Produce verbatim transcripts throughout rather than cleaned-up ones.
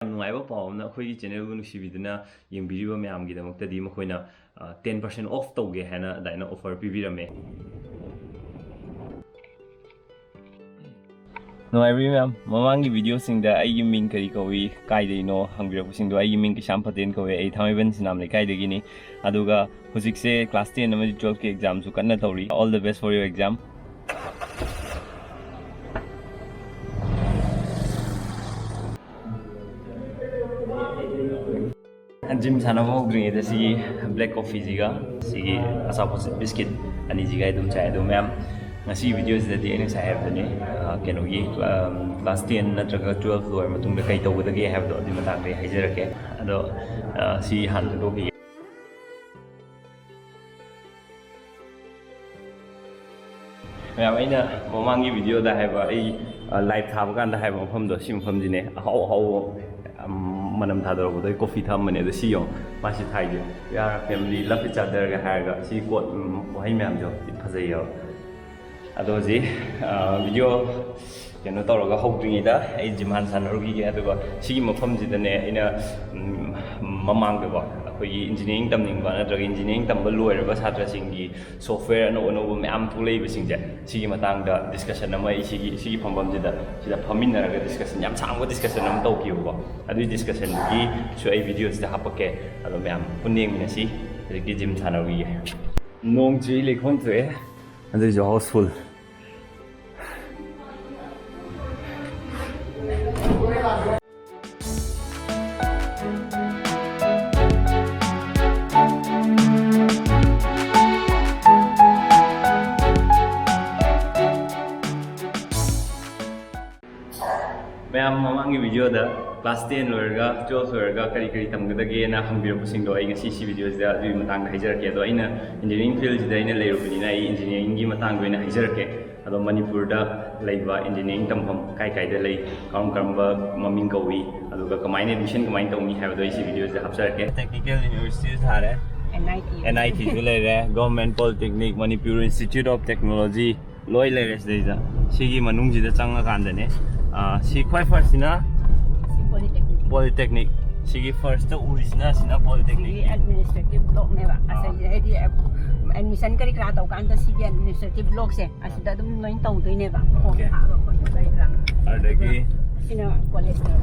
ꯌꯥꯝ ꯅꯨꯡꯉꯥꯏꯕ ꯄꯥꯎ ꯑꯃꯅ, ꯑꯩꯈꯣꯏꯒꯤ ꯆꯦꯅꯦꯜꯕꯨ ꯅꯨꯡꯁꯤꯕꯤꯗꯨꯅ ꯌꯦꯡꯕꯤꯔꯤꯕ ꯃꯌꯥꯝꯒꯤꯗꯃꯛꯇꯗꯤ ꯃꯈꯣꯏꯅ ꯇꯦꯟ ꯄꯥꯔꯁꯦꯟ ꯑꯣꯐ ꯇꯧꯒꯦ ꯍꯥꯏꯅ ꯑꯗꯨꯃꯥꯏꯅ ꯑꯣꯐꯔ ꯄꯤꯕꯤꯔꯝꯃꯦ꯫ ꯅꯨꯡꯉꯥꯏꯕ꯭ꯔꯤ ꯃꯌꯥꯝ? ꯃꯃꯥꯡꯒꯤ ꯚꯤꯗꯤꯑꯣꯁꯤꯡꯗ ꯑꯩꯒꯤ ꯃꯤꯡ ꯀꯔꯤ ꯀꯧꯏ, ꯀꯥꯏꯗꯩꯅꯣ ꯍꯪꯕꯤꯔꯛꯄꯁꯤꯡꯗꯣ, ꯑꯩꯒꯤ ꯃꯤꯡ ꯀꯤꯁꯥꯝ ꯄꯇꯦꯟ ꯀꯧꯏ, ꯑꯩ ꯊꯥꯡꯃꯩꯕꯟ ꯁꯤꯅꯥꯝ ꯂꯩꯀꯥꯏꯗꯒꯤꯅꯤ꯫ ꯑꯗꯨꯒ ꯍꯧꯖꯤꯛꯁꯦ ꯀ꯭ꯂꯥꯁ ꯇꯦꯟ ꯑꯃꯗꯤ ꯇꯨꯋꯦꯜꯐꯀꯤ ꯑꯦꯛꯖꯥꯝꯁꯨ ꯀꯟꯅ ꯇꯧꯔꯤ꯫ All the best for your exam. Gym ꯁꯥꯟꯅꯕ ꯍꯧꯗ꯭ꯔꯤꯉꯩꯗ ꯁꯤꯒꯤ ꯕ꯭ꯂꯦꯛ ꯀꯣꯐꯤꯁꯤꯒ ꯁꯤꯒꯤ ꯑꯆꯥꯄꯣꯠꯁꯦ, ꯕꯤꯁꯀꯤꯠ ꯑꯅꯤꯁꯤꯒ ꯑꯗꯨꯝ ꯆꯥꯏ꯫ ꯑꯗꯣ ꯃꯌꯥꯝ, ꯉꯁꯤꯒꯤ ꯚꯤꯗꯤꯑꯣꯁꯤꯗꯗꯤ ꯑꯩꯅ ꯉꯁꯥꯏ ꯍꯥꯏꯕꯗꯨꯅꯤ, ꯑ, ꯀꯩꯅꯣꯒꯤ, ꯑ, ꯀ꯭ꯂꯥꯁ ꯇꯦꯟ ꯅꯠꯇ꯭ꯔꯒ ꯇꯨꯋꯦꯜꯐ ꯂꯣꯏꯔ ꯃꯇꯨꯡꯗ ꯀꯩ ꯇꯧꯒꯗꯒꯦ ꯍꯥꯏꯕꯗꯣ ꯑꯗꯨꯒꯤ ꯃꯇꯥꯡꯗ ꯑꯩ ꯍꯥꯏꯖꯔꯛꯀꯦ꯫ ꯑꯗꯣ, ꯑ, ꯁꯤ ꯍꯥꯟꯅ ꯊꯥꯗꯣꯛꯈꯤꯒꯦ꯫ ꯃꯌꯥꯝ, ꯑꯩꯅ ꯃꯃꯥꯡꯒꯤ ꯚꯤꯗꯤꯑꯣꯗ ꯍꯥꯏꯕ, ꯑꯩ, ꯑ, ꯂꯥꯏꯚ ꯊꯥꯕ ꯀꯥꯟꯗ ꯍꯥꯏꯕ ꯃꯐꯝꯗꯣ, ꯁꯤ ꯃꯐꯝꯁꯤꯅꯦ꯫ ꯑꯍꯥꯎ ꯑꯍꯥꯎꯕ, ꯑꯝ, ꯃꯅꯝ ꯊꯥꯗꯣꯔꯛꯄꯗꯣ ꯑꯩ ꯀꯣꯐꯤ ꯊꯛꯑꯝꯕꯅꯦ꯫ ꯑꯗꯣ ꯁꯤ ꯌꯦꯡꯉꯣ, ꯃꯥꯁꯤ ꯊꯥꯏꯁꯦ, "We are a family, love each other"ꯒ ꯍꯥꯏꯔꯒ ꯁꯤ ꯀꯣꯠ, ꯎꯝ, ꯋꯥꯍꯩ ꯃꯌꯥꯝꯁꯦ ꯐꯖꯩꯌꯦꯕ꯫ ꯑꯗꯣ ꯍꯧꯖꯤꯛ, ꯑ, ꯚꯤꯗꯤꯑꯣ ꯀꯩꯅꯣ ꯇꯧꯔꯒ ꯍꯧꯗ꯭ꯔꯤꯉꯩꯗ ꯑꯩ ꯖꯤꯝ ꯍꯥꯟꯅ ꯁꯥꯟꯅꯔꯨꯈꯤꯒꯦ꯫ ꯑꯗꯨꯒ ꯁꯤꯒꯤ ꯃꯐꯝꯁꯤꯗꯅꯦ ꯑꯩꯅ, ꯎꯝ, ꯃꯃꯥꯡꯗꯀꯣ ꯑꯩꯈꯣꯏꯒꯤ ꯏꯟꯖꯤꯅꯤꯌꯥꯔꯤꯡ ꯇꯝꯅꯤꯡꯕ ꯅꯠꯇ꯭ꯔꯒ ꯏꯟꯖꯤꯅꯤꯌꯥꯔꯤꯡ ꯇꯝꯕ ꯂꯣꯏꯔꯕ ꯁꯥꯇ꯭ꯔꯁꯤꯡꯒꯤ ꯁꯣꯐꯋꯦꯌꯔ ꯑꯅꯧ ꯑꯅꯧꯕ ꯃꯌꯥꯝ ꯊꯣꯛꯂꯛꯏꯕꯁꯤꯡꯁꯦ, ꯁꯤꯒꯤ ꯃꯇꯥꯡꯗ ꯗꯤꯁꯀꯁꯟ ꯑꯃ ꯑꯩ ꯁꯤꯒꯤ, ꯁꯤꯒꯤ ꯐꯝꯐꯝꯁꯤꯗ, ꯁꯤꯗ ꯐꯝꯃꯤꯟꯅꯔꯒ ꯗꯤꯁꯀꯁꯟ, ꯌꯥꯝ ꯁꯥꯡꯕ ꯗꯤꯁꯀꯁꯟ ꯑꯃ ꯇꯧꯈꯤꯕꯀꯣ꯫ ꯑꯗꯨꯒꯤ ꯗꯤꯁꯀꯁꯟꯗꯨꯒꯤꯁꯨ ꯑꯩ ꯚꯤꯗꯤꯑꯣꯁꯤꯗ ꯍꯥꯞꯄꯛꯀꯦ꯫ ꯑꯗꯣ ꯃꯌꯥꯝ ꯄꯨꯟꯅ ꯌꯦꯡꯃꯤꯟꯅꯁꯤ꯫ ꯍꯧꯖꯤꯛꯇꯤ ꯖꯤꯝ ꯁꯥꯟꯅꯔꯨꯈꯤꯒꯦ꯫ ꯅꯣꯡ ꯆꯨꯏ, ꯂꯩꯈꯣꯝ ꯊꯣꯛꯑꯦ꯫ ꯑꯗꯨꯏꯁꯨ ꯍꯥꯎꯁꯐꯨꯜ꯫ ꯃꯌꯥꯝ, ꯃꯃꯥꯡꯒꯤ ꯚꯤꯗꯤꯑꯣꯗ ꯀ꯭ꯂꯥꯁ ꯇꯦꯟ ꯂꯣꯏꯔꯒ, ꯇꯨꯋꯦꯜꯐ ꯂꯣꯏꯔꯒ ꯀꯔꯤ ꯀꯔꯤ ꯇꯝꯒꯗꯒꯦꯅ ꯍꯪꯕꯤꯔꯛꯄꯁꯤꯡꯗꯣ ꯑꯩ ꯉꯁꯤ ꯁꯤ ꯚꯤꯗꯤꯑꯣꯁꯤꯗ ꯑꯗꯨꯒꯤ ꯃꯇꯥꯡꯗ ꯍꯥꯏꯖꯔꯛꯀꯦ꯫ ꯑꯗꯣ ꯑꯩꯅ ꯏꯟꯖꯤꯅꯤꯌꯥꯔꯤꯡ ꯐꯤꯜꯁꯤꯗ ꯑꯩꯅ ꯂꯩꯔꯨꯕꯅꯤꯅ ꯑꯩ ꯏꯟꯖꯤꯅꯤꯌꯥꯔꯤꯡꯒꯤ ꯃꯇꯥꯡꯗ ꯑꯣꯏꯅ ꯍꯥꯏꯖꯔꯛꯀꯦ꯫ ꯑꯗꯣ ꯃꯅꯤꯄꯨꯔꯗ ꯂꯩꯕ ꯏꯟꯖꯤꯅꯤꯌꯥꯔꯤꯡ ꯇꯝꯐꯝ ꯀꯥꯏ ꯀꯥꯏꯗ ꯂꯩ, ꯀꯔꯝ ꯀꯔꯝꯕ ꯃꯃꯤꯡ ꯀꯧꯏ, ꯑꯗꯨꯒ ꯀꯃꯥꯏꯅ ꯑꯦꯗꯃꯤꯁꯟ ꯀꯃꯥꯏꯅ ꯇꯧꯅꯤ ꯍꯥꯏꯕꯗꯣ ꯑꯩ ꯁꯤ ꯚꯤꯗꯤꯑꯣꯁꯤꯗ ꯍꯥꯞꯆꯔꯛꯀꯦ꯫ ꯇꯦꯛꯅꯤꯀꯦꯜ ꯌꯨꯅꯤꯚꯔꯁꯤꯇꯤ ꯊꯥꯔꯦ, N I T. N I ꯇꯤꯁꯨ ꯂꯩꯔꯦ, government polytechnic, Manipur institute of technology, ꯂꯣꯏ ꯂꯩꯔꯦ ꯁꯤꯗꯩꯗ꯫ ꯁꯤꯒꯤ ꯃꯅꯨꯡꯁꯤꯗ ꯆꯪꯉꯀꯥꯟꯗꯅꯦ, ꯑ, ꯁꯤ ꯈ꯭ꯋꯥꯏ ꯐꯥꯔꯁꯁꯤꯅ ꯁꯤ ꯄꯣꯂꯤꯇꯦꯛꯅꯤꯛ꯫ Polytechnic꯫ ꯁꯤꯒꯤ first ꯎꯔꯤꯁꯤꯅ, ꯁꯤꯅ ꯁꯤꯒꯤ Polytechnic꯫ Administrative Blockꯅꯦꯕ꯫ ꯑꯥ꯫ ꯑꯁꯤꯁꯦ ꯍꯥꯏꯗꯤ admission ꯀꯔꯤ ꯀꯔꯥ ꯇꯧꯀꯥꯟꯗ ꯁꯤꯒꯤ Administrative Blockꯁꯦ ꯑꯁꯤꯗ ꯑꯗꯨꯝ ꯂꯣꯏ ꯇꯧꯗꯣꯏꯅꯦꯕ꯫ Form Okay꯫ ꯊꯥꯕ ꯈꯣꯠꯄ ꯀꯔꯤ ꯀꯔꯥ꯫ ꯑꯗꯒꯤ ꯁꯤꯅ ꯀꯣꯂꯦꯖꯅꯦ꯫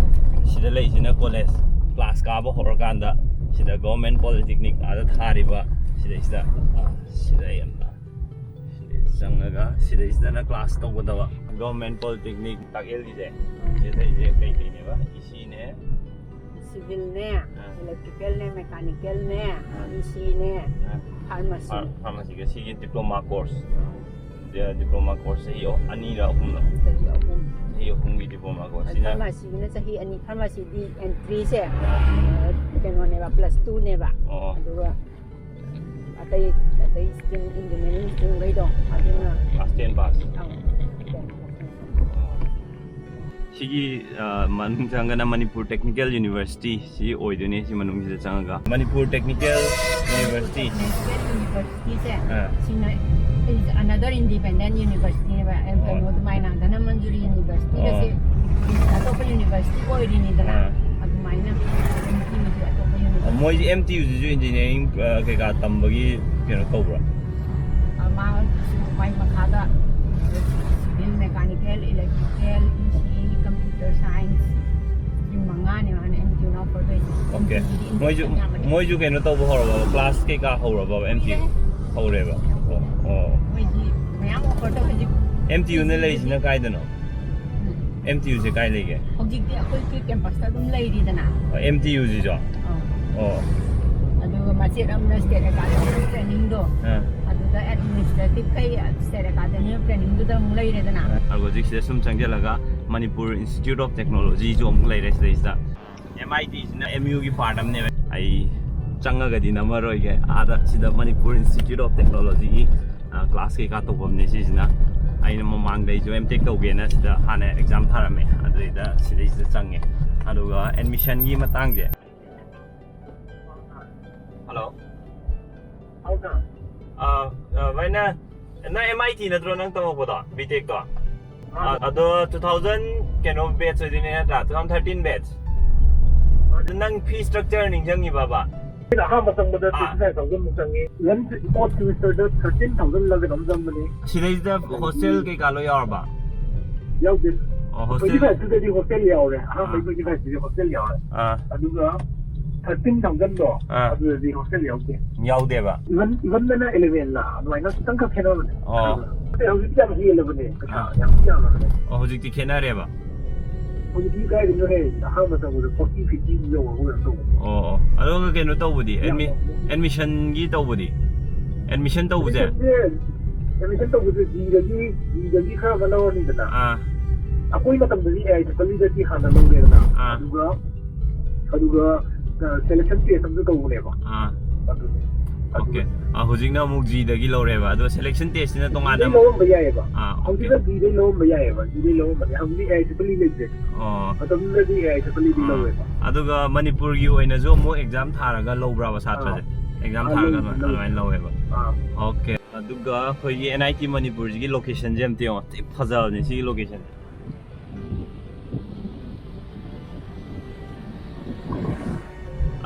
ꯁꯤꯗ ꯂꯩꯁꯤꯅ ꯀꯣꯂꯦꯖ꯫ ꯀ꯭ꯂꯥꯁ ꯀꯥꯕ ꯍꯧꯔꯀꯥꯟꯗ ꯁꯤꯗ Government Polytechnic ꯑꯥꯗ ꯊꯥꯔꯤꯕ ꯁꯤꯗꯩꯁꯤꯗ, ꯑꯥ, ꯁꯤꯗ ꯌꯥꯝ ꯁꯤꯗꯩ ꯆꯪꯉꯒ ꯁꯤꯗꯩꯁꯤꯗꯅ ꯀ꯭ꯂꯥꯁ ꯇꯧꯒꯗꯕ꯫ Government Polytechnic ꯇꯥꯛꯑꯦꯜꯒꯤꯁꯦ꯫ ꯁꯤꯗꯩꯁꯦ ꯀꯩꯀꯩꯅꯦꯕ? ꯏ ꯁꯤꯅꯦ꯫ Civilꯅꯦ, ꯑꯥ꯫ Electricalꯅꯦ, Mechanicalꯅꯦ, ꯑꯥ꯫ E Cꯅꯦ, ꯑꯥ꯫ Pharmacy꯫ Pharmacyꯒ ꯁꯤꯒꯤ diploma course꯫ Diploma course ꯆꯍꯤ ꯑꯅꯤꯔ ꯑꯍꯨꯝꯂ? ꯆꯍꯤ ꯑꯍꯨꯝ꯫ ꯆꯍꯤ ꯑꯍꯨꯝꯒꯤ diploma course ꯁꯤꯅ꯫ Pharmacyꯒꯤꯅ ꯆꯍꯤ ꯑꯅꯤ, Pharmacyꯗꯤ entryꯁꯦ ꯀꯩꯅꯣꯅꯦꯕ, plus twoꯅꯦꯕ꯫ ꯑꯣ꯫ ꯑꯗꯨꯒ ꯑꯇꯩ ꯑꯇꯩ stream, Engineering streamꯈꯩꯗꯣ ꯑꯗꯨꯅ Class ten pass꯫ ꯑꯪ, ꯁꯤꯒꯤ, ꯑ, ꯃꯅꯨꯡ ꯆꯪꯉꯒꯅ ꯃꯅꯤꯄꯨꯔ Technical University ꯁꯤ ꯑꯣꯏꯗꯣꯏꯅꯦ꯫ ꯁꯤ ꯃꯅꯨꯡꯁꯤꯗ ꯆꯪꯉꯒ ꯃꯅꯤꯄꯨꯔ Technical University꯫ Technical Universityꯁꯦ ꯑꯥ꯫ ꯁꯤꯅ is another independent universityꯅꯦꯕ꯫ M O. ꯀꯩꯅꯣ ꯑꯗꯨꯃꯥꯏꯅ ꯙꯅꯃꯟꯖꯨꯔꯤ Universityꯒꯁꯦ ꯑꯣ꯫ ꯑꯇꯣꯞꯄ university ꯑꯣꯏꯔꯤꯅꯤꯗꯅ꯫ ꯑꯥ꯫ ꯑꯗꯨꯃꯥꯏꯅ ꯑꯦꯝ ꯇꯤꯁꯦ ꯑꯇꯣꯞꯄ university꯫ ꯃꯣꯏꯁꯦ ꯑꯦꯝ ꯇꯤ ꯌꯨꯁꯤꯁꯨ engineering, ꯑ, ꯀꯩꯀꯥ ꯇꯝꯕꯒꯤ ꯀꯩꯅꯣ ꯇꯧꯕ꯭ꯔꯥ? ꯑ, ꯃꯥꯒꯤꯁꯨ ꯃꯥꯏ ꯃꯈꯥꯗ civil, mechanical, electrical, E C, computer science, stream ꯃꯉꯥꯅꯦ ꯃꯥꯅ ꯑꯦꯝ ꯇꯤ ꯌꯨꯅ offer ꯇꯧꯔꯤꯁꯦ꯫ Okay꯫ ꯑꯦꯝ ꯇꯤ ꯌꯨꯗꯤ ꯃꯣꯏꯁꯨ, ꯌꯥꯝꯕꯅꯦ꯫ ꯃꯣꯏꯁꯨ ꯀꯩꯅꯣ ꯇꯧꯕ ꯍꯧꯔꯕ? Class ꯀꯩꯀꯥ ꯍꯧꯔꯕ ꯑꯦꯝ ꯇꯤ ꯌꯨ? ꯍꯧꯔꯦꯕ? ꯑꯣ꯫ ꯃꯣꯏꯗꯤ ꯃꯌꯥꯝ offer ꯇꯧꯋꯦ ꯍꯧꯖꯤꯛ꯫ ꯑꯦꯝ ꯇꯤ ꯌꯨꯅ ꯂꯩꯁꯤꯅ ꯀꯥꯏꯗꯅꯣ? ꯎꯝ꯫ ꯑꯦꯝ ꯇꯤ ꯌꯨꯁꯦ ꯀꯥꯏ ꯂꯩꯒꯦ? ꯍꯧꯖꯤꯛꯇꯤ ꯑꯩꯈꯣꯏꯒꯤ campusꯇ ꯑꯗꯨꯝ ꯂꯩꯔꯤꯗꯅ꯫ M T ꯌꯨꯁꯤꯁꯨ? ꯑꯧ꯫ ꯑꯣ꯫ ꯑꯗꯨꯒ ꯃꯆꯦꯠ ꯑꯃꯅ state academy trainingꯗꯣ, ꯑꯥ꯫ ꯑꯗꯨꯗ administrative ꯀꯩ state academy trainingꯗꯨꯗ ꯑꯃꯨꯛ ꯂꯩꯔꯦꯗꯅ꯫ ꯑꯗꯨꯒ ꯍꯧꯖꯤꯛ ꯁꯤꯗ ꯁꯨꯝ ꯆꯪꯁꯤꯜꯂꯒ Manipur Institute of Technologyꯁꯨ ꯑꯃꯨꯛ ꯂꯩꯔꯦ ꯁꯤꯗꯩꯁꯤꯗ꯫ ꯑꯦꯝ ꯑꯥꯏ ꯇꯤꯁꯤꯅ ꯑꯦꯝ ꯌꯨꯒꯤ part ꯑꯃꯅꯦꯕ꯫ ꯑꯩ ꯆꯪꯉꯒꯗꯤ ꯅꯝꯃꯔꯣꯏꯒꯦ꯫ ꯑꯥꯗ ꯁꯤꯗ Manipur Institute of Technologyꯒꯤ, ꯑ, class ꯀꯩꯀꯥ ꯇꯧꯐꯝꯅꯦ ꯁꯤꯁꯤꯅ꯫ ꯑꯩꯅ ꯃꯃꯥꯡꯗ ꯑꯩꯁꯨ M Tech ꯇꯧꯒꯦꯅ ꯁꯤꯗ ꯍꯥꯟꯅ exam ꯊꯥꯔꯝꯃꯦ꯫ ꯑꯗꯨꯗꯩꯗ ꯁꯤꯗꯩꯁꯤꯗ ꯆꯪꯉꯦ꯫ ꯑꯗꯨꯒ admissionꯒꯤ ꯃꯇꯥꯡꯁꯦ꯫ Hello꯫ ꯑ, ꯑ, ꯚꯥꯏ, ꯅꯪ, ꯅꯪ M I T ꯅꯠꯇ꯭ꯔꯣ ꯅꯪ ꯇꯝꯃꯛꯄꯗꯣ, B Tech ꯇꯣ? ꯑ, ꯑꯗꯣ two thousand ꯀꯩꯅꯣ batch ꯑꯣꯏꯗꯣꯏꯅꯦ ꯅꯠꯇ꯭ꯔꯥ? Two thousand thirteen batch꯫ ꯅꯪ ꯐꯤ ꯁ꯭ꯇ꯭ꯔꯛꯆꯔ ꯅꯤꯡꯁꯤꯡꯉꯤꯕꯕ? ꯑꯩꯅ ꯑꯍꯥꯟꯕ ꯆꯪꯕꯗ ꯑꯥ꯫ twenty five thousand ꯆꯪꯉꯤ꯫ One fourth semesterꯗ thirteen thousandꯂ ꯀꯩꯅꯣꯝ ꯆꯪꯕꯅꯤ꯫ ꯁꯤꯗꯩꯁꯤꯗ ꯍꯣꯁꯇꯦꯜ ꯀꯩꯀꯥ ꯂꯣꯏ ꯌꯥꯎꯔꯕ? ꯌꯥꯎꯗꯦ꯫ ꯑꯣ, twenty ꯍꯣꯁꯇꯦꯜ fiveꯇꯨꯗꯗꯤ ꯍꯣꯁꯇꯦꯜ ꯌꯥꯎꯔꯦ꯫ ꯑꯍꯥꯟꯕ ꯑꯥ꯫ twenty fiveꯇꯨꯗꯤ ꯍꯣꯁꯇꯦꯜ ꯌꯥꯎꯔꯦ꯫ ꯑꯥ꯫ ꯑꯗꯨꯒ thirteen thousandꯗꯣ ꯑꯥ꯫ ꯑꯗꯨꯗꯗꯤ ꯍꯣꯁꯇꯦꯜ ꯌꯥꯎꯗꯦ꯫ ꯌꯥꯎꯗꯦꯕ? Even evenꯗꯅ elevenꯂ ꯑꯗꯨꯃꯥꯏꯅ ꯈꯤꯇꯪꯈꯛ ꯈꯦꯠꯅꯕꯅꯦ꯫ ꯑꯣ꯫ ꯑꯗꯨꯒ ꯍꯧꯖꯤꯛꯇꯤ ꯌꯥꯝ ꯍꯦꯜꯂꯕꯅꯦ꯫ ꯄꯩꯁꯥ ꯑꯥ꯫ ꯌꯥꯝ ꯌꯥꯝꯃꯕꯅꯦ꯫ ꯑꯣ, ꯍꯧꯖꯤꯛꯇꯤ ꯈꯦꯠꯅꯔꯦꯕ? ꯍꯧꯖꯤꯛꯇꯤ ꯀꯥꯏꯗꯅꯣꯍꯦ? ꯑꯍꯥꯟꯕ ꯆꯪꯕꯗ forty fifty ꯌꯧꯔꯕ ꯀꯩꯅꯣ ꯇꯧꯕꯅꯦ꯫ ꯑꯣ, ꯑꯣ꯫ ꯑꯗꯨꯒ ꯀꯩꯅꯣ ꯇꯧꯕꯗꯤ, ꯌꯥꯝ ꯑꯦꯗꯃꯤ-, ꯌꯥꯝ ꯑꯦꯗꯃꯤꯁꯟꯒꯤ ꯇꯧꯕꯗꯤ? ꯑꯦꯗꯃꯤꯁꯟ ꯇꯧꯕꯁꯦ? ꯑꯦꯗꯃꯤꯁꯟꯁꯦ, ꯑꯦꯗꯃꯤꯁꯟ ꯇꯧꯕꯁꯦ Gꯗꯒꯤ, Gꯗꯒꯤ ꯈꯔ ꯑꯃ ꯂꯧꯔꯅꯤꯗꯅ꯫ ꯑꯥ꯫ ꯑꯩꯈꯣꯏ ꯃꯇꯝꯗꯗꯤ ꯑꯦ ꯑꯥꯏ ꯇ꯭ꯔꯤꯄꯜ ꯏꯗꯗꯤ ꯍꯥꯟꯅ ꯂꯧꯔꯦꯗꯅ꯫ ꯑꯥ꯫ ꯑꯗꯨꯒ, ꯑꯗꯨꯒ, ꯑ, selection test ꯑꯃꯁꯨ ꯇꯧꯕꯅꯦꯕ꯫ ꯑꯥ꯫ ꯑꯗꯨꯅꯦ꯫ ꯑꯣꯀꯦ꯫ ꯑꯗꯨꯒ ꯑꯥ, ꯍꯧꯖꯤꯛꯅ ꯑꯃꯨꯛ Gꯗꯒꯤ ꯂꯧꯔꯦꯕ꯫ ꯑꯗꯣ selection testꯁꯤꯅ ꯇꯣꯉꯥꯟꯅ Gꯗꯩ ꯑꯃꯨꯛ ꯂꯧꯔꯝꯕ ꯌꯥꯏꯑꯕ꯫ ꯑꯥ, ꯑꯣꯀꯦ꯫ ꯍꯧꯖꯤꯛꯅ Gꯗꯩ ꯂꯧꯔꯝꯕ ꯌꯥꯏꯑꯕ꯫ Gꯗꯩ ꯂꯧꯔꯝꯕꯅꯦ꯫ ꯍꯧꯖꯤꯛ ꯑꯦ ꯑꯥꯏ ꯇ꯭ꯔꯤꯄꯜ ꯏ ꯂꯩꯇ꯭ꯔꯦ꯫ ꯑꯣ꯫ ꯃꯇꯝꯗꯨꯗꯗꯤ ꯑꯦ ꯑꯥꯏ ꯇ꯭ꯔꯤꯄꯜ ꯏꯗꯤ ꯑꯥ꯫ ꯂꯧꯋꯦꯕ꯫ ꯑꯗꯨꯒ ꯃꯅꯤꯄꯨꯔꯒꯤ ꯑꯣꯏꯅꯁꯨ ꯑꯃꯨꯛ exam ꯊꯥꯔꯒ ꯂꯧꯕ꯭ꯔꯕ ꯁꯥꯇ꯭ꯔꯁꯦ? ꯑꯥ꯫ Exam ꯑꯥ, ꯊꯥꯔꯒ ꯂꯧ-, ꯑꯗꯨꯃꯥꯏꯅ, ꯂꯧ-, ꯑꯗꯨꯃꯥꯏꯅ ꯂꯧꯋꯦꯕ? ꯑꯥ꯫ ꯑꯣꯀꯦ꯫ ꯑꯗꯨꯒ ꯑꯩꯈꯣꯏꯒꯤ N I T ꯃꯅꯤꯄꯨꯔꯁꯤꯒꯤ locationꯁꯦ ꯑꯝꯇ ꯌꯦꯡꯉꯣ꯫ ꯊꯤ ꯐꯖꯕꯅꯦ ꯁꯤꯒꯤ location꯫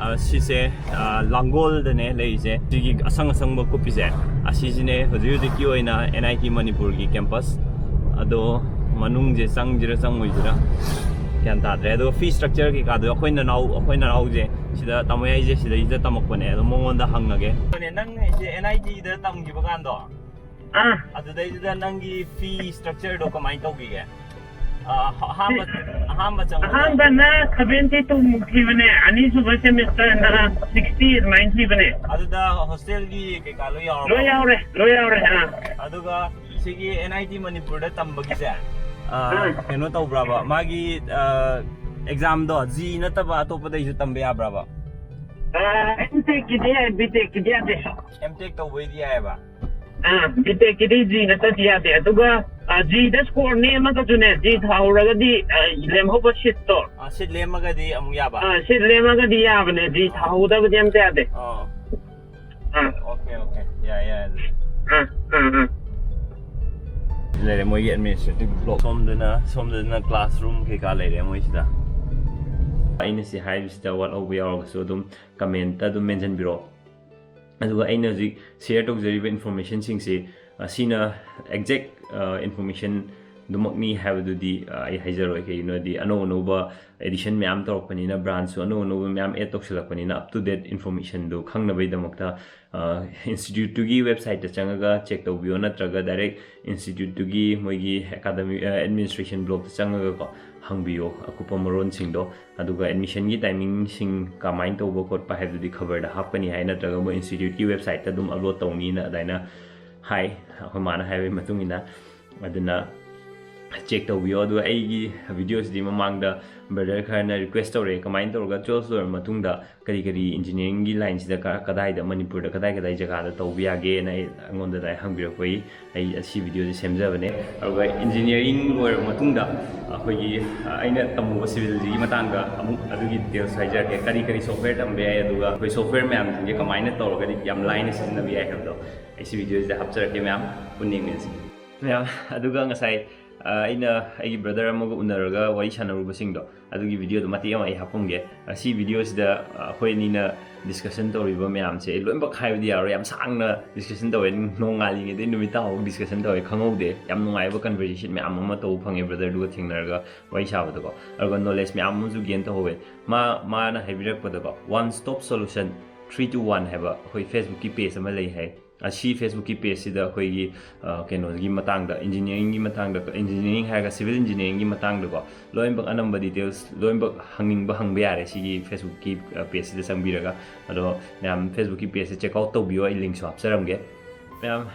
ꯑ, ꯁꯤꯁꯦ, ꯑ, ꯂꯥꯡꯒꯣꯜꯗꯅꯦ ꯂꯩꯔꯤꯁꯦ꯫ ꯁꯤꯒꯤ ꯑꯁꯪ ꯑꯁꯪꯕ ꯀꯨꯞꯄꯤꯁꯦ, ꯑꯁꯤꯁꯤꯅꯦ ꯍꯧꯖꯤꯛ ꯍꯧꯖꯤꯛꯀꯤ ꯑꯣꯏꯅ N I T ꯃꯅꯤꯄꯨꯔꯒꯤ campus꯫ ꯑꯗꯣ ꯃꯅꯨꯡꯁꯦ ꯆꯪꯁꯤꯔꯥ ꯆꯪꯉꯣꯏꯁꯤꯔꯥ ꯒ꯭ꯌꯥꯟ ꯇꯥꯗ꯭ꯔꯦ꯫ ꯑꯗꯣ fee structure ꯀꯩꯀꯥꯗꯣ ꯑꯩꯈꯣꯏ ꯅꯅꯥꯎ, ꯑꯩꯈꯣꯏ ꯅꯅꯥꯎꯁꯦ ꯁꯤꯗ ꯇꯝꯃꯣ ꯍꯥꯏꯁꯦ ꯁꯤꯗꯩꯁꯤꯗ ꯇꯝꯃꯛꯄꯅꯦ꯫ ꯑꯗꯣ ꯃꯉꯣꯟꯗ ꯍꯪꯉꯒꯦ꯫ ꯅꯪ ꯑꯩꯁꯦ N I Tꯗ ꯇꯝꯈꯤꯕ ꯀꯥꯟꯗꯣ, ꯑꯥ꯫ ꯑꯗꯨꯗꯩꯗꯨꯗ ꯅꯪꯒꯤ fee structureꯗꯣ ꯀꯃꯥꯏꯅ ꯇꯧꯈꯤꯒꯦ? ꯑ, ꯑꯍꯥꯟꯕ, ꯑꯍꯥꯟꯕ ꯆꯪꯕꯗ ꯑꯍꯥꯟꯕꯅ seventy two ꯃꯨꯛ ꯊꯤꯕꯅꯦ, ꯑꯅꯤꯁꯨꯕ semesterꯅ sixty ꯑꯗꯨꯃꯥꯏꯅ ꯊꯤꯕꯅꯦ꯫ ꯑꯗꯨꯗ hostelꯒꯤ ꯀꯩꯀꯥ ꯂꯣꯏ ꯌꯥꯎꯔꯕꯣ? ꯂꯣꯏ ꯌꯥꯎꯔꯦ, ꯂꯣꯏ ꯌꯥꯎꯔꯦ, ꯑꯥ꯫ ꯑꯗꯨꯒ ꯁꯤꯒꯤ N I T ꯃꯅꯤꯄꯨꯔꯗ ꯇꯝꯕꯒꯤꯁꯦ, ꯑ, ꯑꯥ꯫ ꯀꯩꯅꯣ ꯇꯧꯕ꯭ꯔꯕ? ꯃꯥꯒꯤ, ꯑ, examꯗꯣ G ꯅꯠꯇꯕ ꯑꯇꯣꯞꯄꯗꯩꯁꯨ ꯇꯝꯕ ꯌꯥꯕ꯭ꯔꯕ? ꯑꯥ, M.Techꯀꯤꯗꯤ ꯌꯥꯏ, B.Techꯀꯤꯗꯤ ꯌꯥꯗꯦ꯫ M.Tech ꯇꯧꯕꯩꯗꯤ ꯌꯥꯏꯑꯕ? ꯑꯥ, B.Techꯀꯤꯗꯤ G ꯅꯠꯇꯗꯤ ꯌꯥꯗꯦ꯫ ꯑꯗꯨꯒ, ꯑꯥ, Gꯗ score ꯅꯦꯝꯃꯒꯁꯨꯅꯦ, G ꯊꯥꯍꯧꯔꯒꯗꯤ, ꯑꯥ, ꯂꯦꯝꯍꯧꯕ seatꯇꯣ꯫ ꯑ, seat ꯂꯦꯝꯃꯒꯗꯤ ꯑꯃꯨꯛ ꯌꯥꯕ? ꯑꯥ, seat ꯂꯦꯝꯃꯒꯗꯤ ꯌꯥꯕꯅꯦ, G ꯊꯥꯍꯧꯗꯕꯗꯤ ꯑꯝꯇ ꯌꯥꯗꯦ꯫ ꯑꯣ꯫ ꯑꯥ꯫ Okay, okay. ꯌꯥꯏ, ꯌꯥꯏ, ꯑꯗꯨꯗꯤ꯫ ꯑꯥ, ꯑꯥ, ꯑꯥ꯫ ꯂꯩꯔꯦ ꯃꯣꯏꯒꯤ administrative block꯫ ꯁꯣꯝꯗꯅ, ꯁꯣꯝꯗꯅ classroom ꯀꯩꯀꯥ ꯂꯩꯔꯦ ꯃꯣꯏꯁꯤꯗ꯫ ꯑꯩꯅ ꯁꯤ ꯍꯥꯏꯕꯁꯤꯗ ꯋꯥꯠꯍꯧꯕ ꯌꯥꯎꯔꯒꯁꯨ ꯑꯗꯨꯝ ꯀꯃꯦꯟꯇ ꯑꯗꯨꯝ ꯃꯦꯟꯁꯤꯟꯕꯤꯔꯛꯑꯣ꯫ ꯑꯗꯨꯒ ꯑꯩꯅ ꯍꯧꯖꯤꯛ ꯁꯤꯌꯔ ꯇꯧꯖꯔꯤꯕ ꯏꯟꯐꯣꯔꯃꯦꯁꯟꯁꯤꯡꯁꯤ, ꯑ, ꯁꯤꯅ ꯑꯦꯛꯖꯦꯛ ꯏꯟꯐꯣꯔꯃꯦꯁꯟꯗꯨꯃꯛꯅꯤ ꯍꯥꯏꯕꯗꯨꯗꯤ, ꯑ, ꯑꯩ ꯍꯥꯏꯖꯔꯣꯏ꯫ ꯀꯩꯒꯤꯅꯣꯗꯤ ꯑꯅꯧ ꯑꯅꯧꯕ ꯑꯦꯗꯤꯁꯟ ꯃꯌꯥꯝ ꯇꯧꯔꯛꯄꯅꯤꯅ, ꯕ꯭ꯔꯥꯟꯁꯁꯨ ꯑꯅꯧ ꯑꯅꯧꯕ ꯃꯌꯥꯝ ꯑꯦꯗ ꯇꯧꯁꯤꯜꯂꯛꯄꯅꯤꯅ, ꯑꯞ ꯇꯨ ꯗꯦꯠ ꯏꯟꯐꯣꯔꯃꯦꯁꯟꯗꯨ ꯈꯪꯅꯕꯒꯤꯗꯃꯛꯇ ꯏꯟꯁꯇꯤꯇ꯭ꯌꯨꯠꯇꯨꯒꯤ ꯋꯦꯕꯁꯥꯏꯠꯇ ꯆꯪꯉꯒ ꯆꯦꯛ ꯇꯧꯕꯤꯌꯣ, ꯅꯠꯇ꯭ꯔꯒ ꯗꯥꯏꯔꯦꯛ ꯏꯟꯁꯇꯤꯇ꯭ꯌꯨꯠꯇꯨꯒꯤ ꯃꯣꯏꯒꯤ ꯑꯦꯀꯥꯗꯃꯤ ꯑꯦꯗꯃꯤꯅꯤꯁꯇ꯭ꯔꯦꯁꯟ ꯕ꯭ꯂꯣꯛꯇ ꯆꯪꯉꯒꯀꯣ ꯍꯪꯕꯤꯌꯣ ꯑꯀꯨꯞꯄ ꯃꯔꯣꯟꯁꯤꯡꯗꯣ꯫ ꯑꯗꯨꯒ ꯑꯦꯗꯃꯤꯁꯟꯒꯤ ꯇꯥꯏꯃꯤꯡꯁꯤꯡ ꯀꯃꯥꯏꯅ ꯇꯧꯕ ꯈꯣꯠꯄ ꯍꯥꯏꯕꯗꯨꯗꯤ ꯈꯕꯔꯗ ꯍꯥꯞꯀꯅꯤ ꯍꯥꯏ, ꯅꯠꯇ꯭ꯔꯒ ꯃꯣꯏ ꯏꯟꯁꯇꯤꯇ꯭ꯌꯨꯠꯀꯤ ꯋꯦꯕꯁꯥꯏꯠꯇ ꯑꯗꯨꯝ ꯑꯞꯂꯣꯗ ꯇꯧꯅꯤꯅ ꯑꯗꯨꯃꯥꯏꯅ ꯍꯥꯏ, ꯑꯩꯈꯣꯏ ꯃꯥꯅ ꯍꯥꯏꯕꯒꯤ ꯃꯇꯨꯡ ꯏꯟꯅ꯫ ꯑꯗꯨꯅ ꯆꯦꯛ ꯇꯧꯕꯤꯌꯣ꯫ ꯑꯗꯨꯒ ꯑꯩꯒꯤ ꯚꯤꯗꯤꯑꯣꯁꯤꯗꯤ ꯃꯃꯥꯡꯗ ꯕ꯭ꯔꯗꯔ ꯈꯔꯅ ꯔꯤꯀ꯭ꯋꯦꯁ ꯇꯧꯔꯛꯑꯦ, ꯀꯃꯥꯏꯅ ꯇꯧꯔꯒ ꯇꯨꯋꯦꯜꯐ ꯂꯣꯏꯔꯕ ꯃꯇꯨꯡꯗ ꯀꯔꯤ ꯀꯔꯤ ꯏꯟꯖꯤꯅꯤꯌꯥꯔꯤꯡꯒꯤ ꯂꯥꯏꯟꯁꯤꯗ ꯀ-, ꯀꯗꯥꯏꯗ, ꯃꯅꯤꯄꯨꯔꯗ ꯀꯗꯥꯏ ꯀꯗꯥꯏ ꯖꯒꯥꯗ ꯇꯧꯕ ꯌꯥꯒꯦꯅ ꯑꯩ, ꯑꯩꯉꯣꯟꯗ ꯑꯗꯨꯃꯥꯏꯅ ꯍꯪꯕꯤꯔꯛꯄꯒꯤ ꯑꯩ ꯑꯁꯤ ꯚꯤꯗꯤꯑꯣꯁꯦ ꯁꯦꯝꯖꯕꯅꯦ꯫ ꯑꯗꯨꯒ ꯏꯟꯖꯤꯅꯤꯌꯥꯔꯤꯡ ꯂꯣꯏꯔꯕ ꯃꯇꯨꯡꯗ ꯑꯩꯈꯣꯏꯒꯤ, ꯑ, ꯑꯩꯅ ꯇꯝꯃꯨꯕ ꯁꯤꯚꯤꯜꯁꯤꯒꯤ ꯃꯇꯥꯡꯗ ꯑꯃꯨꯛ ꯑꯗꯨꯒꯤ ꯗꯤꯇꯦꯜꯁ ꯍꯥꯏꯖꯔꯛꯀꯦ꯫ ꯀꯔꯤ ꯀꯔꯤ ꯁꯣꯐꯋꯦꯌꯔ ꯇꯝꯕ ꯌꯥꯏ, ꯑꯗꯨꯒ ꯑꯩꯈꯣꯏ ꯁꯣꯐꯋꯦꯌꯔ ꯃꯌꯥꯝꯁꯤꯡꯁꯦ ꯀꯃꯥꯏꯅ ꯇꯧꯔꯒꯗꯤ ꯌꯥꯝ ꯂꯥꯏꯅ ꯁꯤꯖꯤꯟꯅꯕ ꯌꯥꯏ ꯍꯥꯏꯕꯗꯣ ꯑꯩ ꯁꯤ ꯚꯤꯗꯤꯑꯣꯁꯤꯗ ꯍꯥꯞꯆꯔꯛꯀꯦ ꯃꯌꯥꯝ, ꯄꯨꯟꯅ ꯌꯦꯡꯃꯤꯟꯅꯁꯤ꯫ ꯃꯌꯥꯝ, ꯑꯗꯨꯒ ꯉꯁꯥꯏ, ꯑ, ꯑꯩꯅ ꯑꯩꯒꯤ ꯕ꯭ꯔꯗꯔ ꯑꯃꯒ ꯎꯅꯔꯒ ꯋꯥꯔꯤ ꯁꯥꯟꯅꯔꯨꯕꯁꯤꯡꯗꯣ, ꯑꯗꯨꯒꯤ ꯚꯤꯗꯤꯑꯣꯗꯣ ꯃꯇꯦꯛ ꯑꯃ ꯑꯩ ꯍꯥꯞꯄꯝꯒꯦ꯫ ꯑ, ꯁꯤ ꯚꯤꯗꯤꯑꯣꯁꯤꯗ, ꯑ, ꯑꯩꯈꯣꯏ ꯑꯅꯤꯅ ꯗꯤꯁꯀꯁꯟ ꯇꯧꯔꯤꯕ ꯃꯌꯥꯝꯁꯦ ꯑꯩ ꯂꯣꯏꯅꯃꯛ ꯍꯥꯏꯕꯗꯤ ꯌꯥꯔꯣꯏ, ꯌꯥꯝ ꯁꯥꯡꯅ ꯗꯤꯁꯀꯁꯟ ꯇꯧꯋꯦ, ꯅꯣꯡꯉꯥꯜꯂꯤꯉꯩꯗꯩ ꯅꯨꯃꯤꯠ ꯇꯥꯐꯥꯎ ꯗꯤꯁꯀꯁꯟ ꯇꯧꯋꯦ, ꯈꯪꯍꯧꯗꯦ꯫ ꯌꯥꯝ ꯅꯨꯡꯉꯥꯏꯕ ꯀꯟꯚꯔꯁꯦꯁꯟ ꯃꯌꯥꯝ ꯑꯃ ꯇꯧꯕ ꯐꯪꯉꯦ ꯕ꯭ꯔꯗꯔꯗꯨꯒ ꯊꯦꯡꯅꯔꯒ ꯋꯥꯔꯤ ꯁꯥꯕꯗꯀꯣ꯫ ꯑꯗꯨꯒ ꯅꯣꯂꯦꯖ ꯃꯌꯥꯝ ꯑꯃꯁꯨ ꯒꯦꯟ ꯇꯧꯍꯧꯋꯦ꯫ ꯃꯥ, ꯃꯥꯅ ꯍꯥꯏꯕꯤꯔꯛꯄꯗꯀꯣ, One Stop Solution three two one ꯍꯥꯏꯕ ꯑꯩꯈꯣꯏ ꯐꯦꯁꯕꯨꯛꯀꯤ ꯄꯦꯖ ꯑꯃ ꯂꯩ ꯍꯥꯏ꯫ ꯑꯁꯤ ꯐꯦꯁꯕꯨꯛꯀꯤ ꯄꯦꯖꯁꯤꯗ ꯑꯩꯈꯣꯏꯒꯤ, ꯑ, ꯀꯩꯅꯣꯒꯤ ꯃꯇꯥꯡꯗ, ꯏꯟꯖꯤꯅꯤꯌꯥꯔꯤꯡꯒꯤ ꯃꯇꯥꯡꯗ, ꯏꯟꯖꯤꯅꯤꯌꯥꯔꯤꯡ ꯍꯥꯏꯔꯒ ꯁꯤꯚꯤꯜ ꯏꯟꯖꯤꯅꯤꯌꯥꯔꯤꯡꯒꯤ ꯃꯇꯥꯡꯗꯀꯣ, ꯂꯣꯏꯅꯃꯛ ꯑꯅꯝꯕ ꯗꯤꯇꯦꯜꯁ ꯂꯣꯏꯅꯃꯛ ꯍꯪꯅꯤꯡꯕ ꯍꯪꯕ ꯌꯥꯔꯦ ꯁꯤꯒꯤ ꯐꯦꯁꯕꯨꯛꯀꯤ, ꯑ, ꯄꯦꯖꯁꯤꯗ ꯆꯪꯕꯤꯔꯒ꯫ ꯑꯗꯣ ꯃꯌꯥꯝ ꯐꯦꯁꯕꯨꯛꯀꯤ ꯄꯦꯖꯁꯦ ꯆꯦꯛ ꯑꯥꯎꯠ ꯇꯧꯕꯤꯌꯣ, ꯑꯩ ꯂꯤꯡꯁꯨ ꯍꯥꯞꯆꯔꯝꯒꯦ꯫ ꯃꯌꯥꯝ,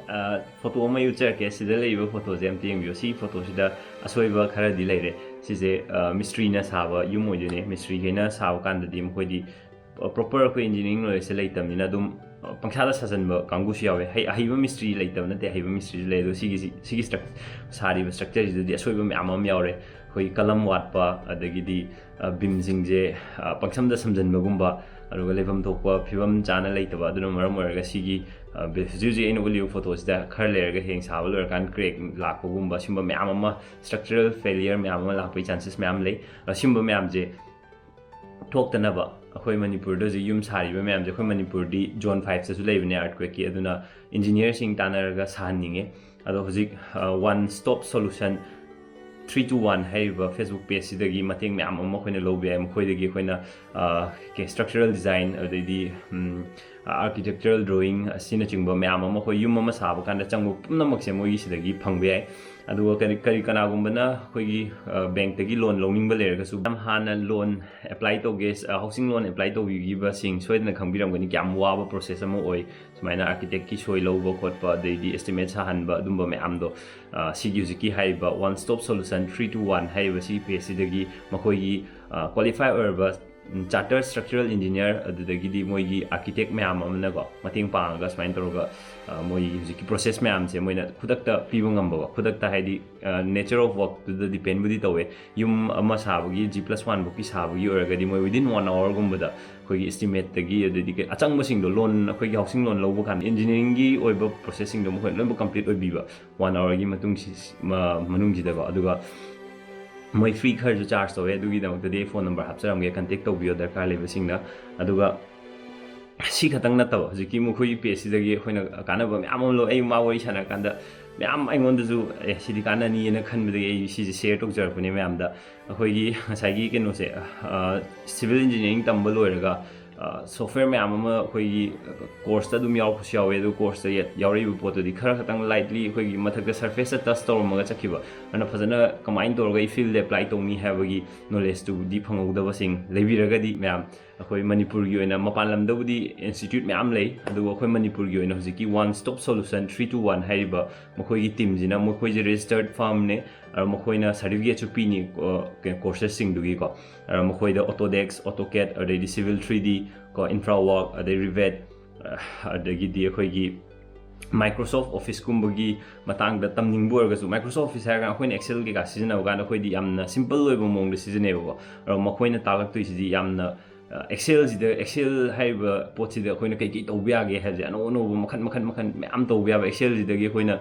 ꯑ, ꯐꯣꯇꯣ ꯑꯃ ꯑꯩ ꯎꯠꯆꯔꯛꯀꯦ꯫ ꯁꯤꯗ ꯂꯩꯔꯤꯕ ꯐꯣꯇꯣꯁꯦ ꯑꯝꯇ ꯌꯦꯡꯕꯤꯌꯨ꯫ ꯁꯤꯒꯤ ꯐꯣꯇꯣꯁꯤꯗ ꯑꯁꯣꯏꯕ ꯈꯔꯗꯤ ꯂꯩꯔꯦ꯫ ꯁꯤꯁꯦ, ꯑ, ꯃꯤꯁꯇ꯭ꯔꯤꯅ ꯁꯥꯕ ꯌꯨꯝ ꯑꯣꯏꯗꯣꯏꯅꯦ꯫ ꯃꯤꯁꯇ꯭ꯔꯤꯈꯩꯅ ꯁꯥꯕ ꯀꯥꯟꯗꯗꯤ ꯃꯈꯣꯏꯗꯤ ꯄ꯭ꯔꯣꯄꯔ ꯑꯩꯈꯣꯏ ꯏꯟꯖꯤꯅꯤꯌꯥꯔꯤꯡ ꯅꯣꯂꯦꯖꯁꯦ ꯂꯩꯇꯕꯅꯤꯅ ꯑꯗꯨꯝ ꯄꯪꯁꯥꯗ ꯁꯥꯖꯟꯕ ꯀꯥꯡꯕꯨꯁꯨ ꯌꯥꯎꯋꯦ꯫ ꯍꯩ-, ꯑꯍꯩꯕ ꯃꯤꯁꯇ꯭ꯔꯤ ꯂꯩꯇꯕ ꯅꯠꯇꯦ, ꯑꯍꯩꯕ ꯃꯤꯁꯇ꯭ꯔꯤꯁꯨ ꯂꯩ꯫ ꯑꯗꯣ ꯁꯤꯒꯤꯁꯤ, ꯁꯤꯒꯤ ꯁ꯭ꯇ꯭ꯔꯛ-, ꯁꯥꯔꯤꯕ ꯁ꯭ꯇ꯭ꯔꯛꯆꯔꯁꯤꯗꯗꯤ ꯑꯁꯣꯏꯕ ꯃꯌꯥꯝ ꯑꯃ ꯌꯥꯎꯔꯦ꯫ ꯑꯩꯈꯣꯏ ꯀꯂꯝ ꯋꯥꯠꯄ, ꯑꯗꯒꯤꯗꯤ, ꯑ, ꯕꯤꯝꯁꯤꯡꯁꯦ, ꯑ, ꯄꯪꯁꯝꯗ ꯁꯝꯖꯟꯕꯒꯨꯝꯕ, ꯑꯗꯨꯒ ꯂꯩꯐꯝ ꯊꯣꯛꯄ ꯐꯤꯕꯝ ꯆꯥꯅ ꯂꯩꯇꯕ꯫ ꯑꯗꯨꯅ ꯃꯔꯝ ꯑꯣꯏꯔꯒ ꯁꯤꯒꯤ, ꯑ, ꯕꯤ-, ꯍꯧꯖꯤꯛ ꯍꯧꯖꯤꯛ ꯑꯩꯅ ꯎꯠꯂꯤꯕ ꯐꯣꯇꯣꯁꯤꯗ ꯈꯔ ꯂꯩꯔꯒ ꯍꯌꯦꯡ ꯁꯥꯕ ꯂꯣꯏꯔꯀꯥꯟꯗ ꯀ꯭ꯔꯦꯛ ꯂꯥꯛꯄꯒꯨꯝꯕ, ꯁꯤꯒꯨꯝꯕ ꯃꯌꯥꯝ ꯑꯃ, ꯁ꯭ꯇ꯭ꯔꯛꯆꯔꯦꯜ ꯐꯦꯂꯤꯌꯔ ꯃꯌꯥꯝ ꯑꯃ ꯂꯥꯛꯄꯒꯤ ꯆꯥꯟꯁꯦꯁ ꯃꯌꯥꯝ ꯂꯩ꯫ ꯑꯁꯤꯒꯨꯝꯕ ꯃꯌꯥꯝꯁꯦ ꯊꯣꯛꯇꯅꯕ ꯑꯩꯈꯣꯏ ꯃꯅꯤꯄꯨꯔꯗ ꯍꯧꯖꯤꯛ ꯌꯨꯝ ꯁꯥꯔꯤꯕ ꯃꯌꯥꯝꯁꯦ, ꯑꯩꯈꯣꯏ ꯃꯅꯤꯄꯨꯔꯗꯤ zone five ꯇꯁꯨ ꯂꯩꯕꯅꯦ earthquake ꯀꯤ, ꯑꯗꯨꯅ engineer ꯁꯤꯡ ꯇꯥꯟꯅꯔꯒ ꯁꯥꯍꯟꯅꯤꯡꯉꯦ꯫ ꯑꯗꯣ ꯍꯧꯖꯤꯛ One Stop Solution three two one ꯍꯥꯏꯔꯤꯕ Facebook page ꯁꯤꯗꯒꯤ ꯃꯇꯦꯡ ꯃꯌꯥꯝ ꯑꯃ ꯑꯩꯈꯣꯏꯅ ꯂꯧꯕ ꯌꯥꯏ꯫ ꯃꯈꯣꯏꯗꯒꯤ ꯑꯩꯈꯣꯏꯅ structural design, ꯑꯗꯩꯗꯤ architectural drawing ꯑꯁꯤꯅꯆꯤꯡꯕ ꯃꯌꯥꯝ ꯑꯃ ꯑꯩꯈꯣꯏ ꯌꯨꯝ ꯑꯃ ꯁꯥꯕ ꯀꯥꯟꯗ ꯆꯪꯕ ꯄꯨꯝꯅꯃꯛꯁꯦ ꯃꯣꯏꯒꯤ ꯁꯤꯗꯒꯤ ꯐꯪꯕ ꯌꯥꯏ꯫ ꯑꯗꯨꯒ ꯀꯔꯤ ꯀꯔꯤ ꯀꯅꯥꯒꯨꯝꯕꯅ ꯑꯩꯈꯣꯏꯒꯤ bank ꯇꯒꯤ loan ꯂꯧꯅꯤꯡꯕ ꯂꯩꯔꯒꯁꯨ, ꯌꯥꯝ ꯍꯥꯟꯅ loan apply ꯇꯧꯒꯦ, housing loan apply ꯇꯧꯕꯤꯈꯤꯕꯁꯤꯡ ꯁꯣꯏꯗꯅ ꯈꯪꯕꯤꯔꯝꯒꯅꯤ, ꯀꯌꯥꯝ ꯋꯥꯕ process ꯑꯃ ꯑꯣꯏ꯫ ꯁꯨꯃꯥꯏꯅ architect ꯀꯤ ꯁꯣꯏ ꯂꯧꯕ ꯈꯣꯠꯄ, ꯑꯗꯩꯗꯤ estimate ꯁꯥꯍꯟꯕ, ꯑꯗꯨꯝꯕ ꯃꯌꯥꯝꯗꯣ ꯁꯤꯒꯤ ꯍꯧꯖꯤꯛꯀꯤ ꯍꯥꯏꯔꯤꯕ One Stop Solution three two one ꯍꯥꯏꯔꯤꯕ ꯁꯤꯒꯤ page ꯁꯤꯗꯒꯤ ꯃꯈꯣꯏꯒꯤ qualify ꯑꯣꯏꯔꯕ chartered structural engineer, ꯑꯗꯨꯗꯒꯤꯗꯤ ꯃꯣꯏꯒꯤ architect ꯃꯌꯥꯝ ꯑꯃꯅꯀꯣ ꯃꯇꯦꯡ ꯄꯥꯡꯉꯒ ꯁꯨꯃꯥꯏꯅ ꯇꯧꯔꯒ ꯃꯣꯏꯒꯤ ꯍꯧꯖꯤꯛꯀꯤ process ꯃꯌꯥꯝꯁꯦ ꯃꯣꯏꯅ ꯈꯨꯗꯛꯇ ꯄꯤꯕ ꯉꯝꯕꯀꯣ꯫ ꯈꯨꯗꯛꯇ ꯍꯥꯏꯗꯤ nature of work ꯇꯨꯗ depend ꯕꯨꯗꯤ ꯇꯧꯋꯦ꯫ ꯌꯨꯝ ꯑꯃ ꯁꯥꯕꯒꯤ, G plus one ꯐꯧꯀꯤ ꯁꯥꯕꯒꯤ ꯑꯣꯏꯔꯒꯗꯤ ꯃꯣꯏ within one hour ꯒꯨꯝꯕꯗ ꯑꯩꯈꯣꯏꯒꯤ estimate ꯇꯒꯤ, ꯑꯗꯩꯗꯤ ꯑꯆꯪꯕꯁꯤꯡꯗꯣ, loan, ꯑꯩꯈꯣꯏꯒꯤ housing loan ꯂꯧꯕ ꯀꯥꯟꯗ engineering ꯒꯤ ꯑꯣꯏꯕ process ꯁꯤꯡꯗꯣ ꯃꯈꯣꯏ ꯂꯣꯏꯅꯃꯛ complete ꯑꯣꯏꯕꯤꯕ one hour ꯒꯤ ꯃꯇꯨꯡ, ꯃꯅꯨꯡꯁꯤꯗꯀꯣ꯫ ꯑꯗꯨꯒ ꯃꯣꯏ fee ꯈꯔꯁꯨ charge ꯇꯧꯋꯦ, ꯑꯗꯨꯒꯤꯗꯃꯛꯇꯗꯤ ꯑꯩ phone number ꯍꯥꯞꯆꯔꯝꯒꯦ, contact ꯇꯧꯕꯤꯌꯣ ꯗꯔꯀꯥꯔ ꯂꯩꯕꯁꯤꯡꯅ꯫ ꯑꯗꯨꯒ ꯁꯤ ꯈꯛꯇꯪ ꯅꯠꯇꯕ, ꯍꯧꯖꯤꯛꯀꯤ ꯃꯈꯣꯏꯒꯤ page ꯁꯤꯗꯒꯤ ꯑꯩꯈꯣꯏꯅ ꯀꯥꯟꯅꯕ ꯃꯌꯥꯝ ꯑꯃ ꯂꯧ꯫ ꯑꯩ ꯃꯥ ꯋꯥꯔꯤ ꯁꯥꯟꯅꯔꯀꯥꯟꯗ ꯃꯌꯥꯝ ꯑꯩꯉꯣꯟꯗꯁꯨ ꯑꯦ ꯁꯤꯗꯤ ꯀꯥꯟꯅꯅꯤꯅ ꯈꯟꯕꯗꯒꯤ ꯑꯩ ꯁꯤꯁꯦ share ꯇꯧꯖꯔꯛꯄꯅꯦ ꯃꯌꯥꯝꯗ꯫ ꯑꯩꯈꯣꯏꯒꯤ ꯉꯁꯥꯏꯒꯤ ꯀꯩꯅꯣꯁꯦ, civil engineering ꯇꯝꯕ ꯂꯣꯏꯔꯒ software ꯃꯌꯥꯝ ꯑꯃ ꯑꯩꯈꯣꯏꯒꯤ course ꯇ ꯑꯗꯨꯝ ꯌꯥꯎꯔꯛꯄꯁꯨ ꯌꯥꯎꯋꯦ꯫ ꯑꯗꯨ course ꯇ ꯌꯥꯎꯔꯛꯏꯕ ꯄꯣꯠꯇꯨꯗꯤ ꯈꯔ ꯈꯛꯇꯪ lightly ꯑꯩꯈꯣꯏꯒꯤ ꯃꯊꯛꯇ surface ꯇ touch ꯇꯧꯔꯝꯃꯒ ꯆꯠꯈꯤꯕ, ꯑꯗꯨꯅ ꯐꯖꯅ ꯀꯃꯥꯏꯅ ꯇꯧꯔꯒ ꯑꯩ field ꯗ apply ꯇꯧꯅꯤ ꯍꯥꯏꯕꯒꯤ knowledge ꯇꯨꯕꯨꯗꯤ ꯐꯪꯍꯧꯗꯕꯁꯤꯡ ꯂꯩꯕꯤꯔꯒꯗꯤ ꯃꯌꯥꯝ, ꯑꯩꯈꯣꯏ ꯃꯅꯤꯄꯨꯔꯒꯤ ꯑꯣꯏꯅ ꯃꯄꯥꯟ ꯂꯝꯗꯕꯨꯗꯤ institute ꯃꯌꯥꯝ ꯂꯩ, ꯑꯗꯨꯕꯨ ꯑꯩꯈꯣꯏ ꯃꯅꯤꯄꯨꯔꯒꯤ ꯑꯣꯏꯅ ꯍꯧꯖꯤꯛꯀꯤ One Stop Solution three two one ꯍꯥꯏꯔꯤꯕ ꯃꯈꯣꯏꯒꯤ team ꯁꯤꯅ, ꯃꯈꯣꯏꯁꯦ registered firm ꯅꯦ, ꯑꯗꯣ ꯃꯈꯣꯏꯅ certificate ꯁꯨ ꯄꯤꯅꯤ, ꯀꯣ-, ꯀꯩ-, courses ꯁꯤꯡꯗꯨꯒꯤꯀꯣ꯫ ꯑꯗꯣ ꯃꯈꯣꯏꯗ Autodesk, AutoCAD, ꯑꯗꯩꯗꯤ Civil three D ꯀꯣ, InfraWork, ꯑꯗꯩ Revit, ꯑꯗꯒꯤꯗꯤ ꯑꯩꯈꯣꯏꯒꯤ Microsoft Office ꯀꯨꯝꯕꯒꯤ ꯃꯇꯥꯡꯗ ꯇꯝꯅꯤꯡꯕ ꯑꯣꯏꯔꯒꯁꯨ, Microsoft Office ꯍꯥꯏꯔꯒ ꯑꯩꯈꯣꯏꯅ Excel ꯀꯩꯀꯥ ꯁꯤꯖꯤꯟꯅꯕ ꯀꯥꯟꯗ ꯑꯩꯈꯣꯏꯗꯤ ꯌꯥꯝꯅ simple ꯑꯣꯏꯕ ꯃꯑꯣꯡꯗ ꯁꯤꯖꯤꯟꯅꯩꯕꯀꯣ꯫ ꯑꯗꯣ ꯃꯈꯣꯏꯅ ꯇꯥꯛꯂꯛꯇꯣꯏꯁꯤꯗꯤ ꯌꯥꯝꯅ, ꯑ, Excel ꯁꯤꯗ, Excel ꯍꯥꯏꯔꯤꯕ ꯄꯣꯠꯁꯤꯗ ꯑꯩꯈꯣꯏꯅ ꯀꯩꯀꯩ ꯇꯧꯕ ꯌꯥꯒꯦ ꯍꯥꯏꯕꯁꯦ ꯑꯅꯧ ꯑꯅꯧꯕ ꯃꯈꯟ ꯃꯈꯟ ꯃꯈꯟ ꯃꯌꯥꯝ ꯇꯧꯕ ꯌꯥꯕ꯫ Excel ꯁꯤꯗꯒꯤ ꯑꯩꯈꯣꯏꯅ,